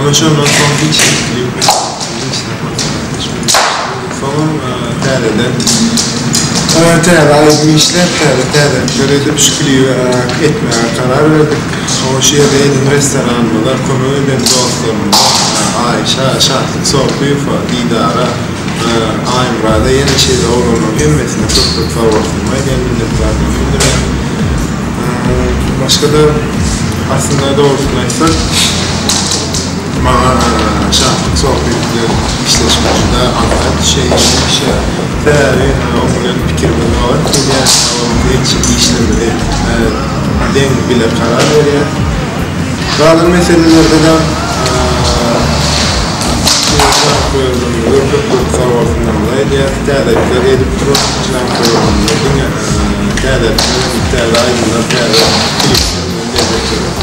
Ýöne şondan soň hiç hili klip hiç zat maslahatlaşmadyk. Soňam täzeden täze aýdym işläp, täze täzelikler edip şu klibi etmäge karar berdik. Hawa şu ýerde eden restoranymyza kömek eden dostlarymyza Aýşa, Şatlyk Sopyýewa, Didara, Aýmyrada ýene şeýle oglanlaryň hemmesine köp köp sag bolsun aýdýan minnetdarlygymy bildirýän. Başga-da aslynda dogrusyny aýtsak maňa Şatlyk Sopyýew bilen işleşmek juda aňsat düşýär, ýeňil düşýär. Sebäbi oň bilen pikirimiz gabat gelýär, oň etjek işlerimizi deň bile karar berýär. Galan meselelerde-de janköýerlerimize köp köp sag bolsunlarymyzy aýdýarys. Täzelikler edip duran janköýerlerimize diňe täzelikler hem täze aýdymlar, täze klipler bilen geljekdir.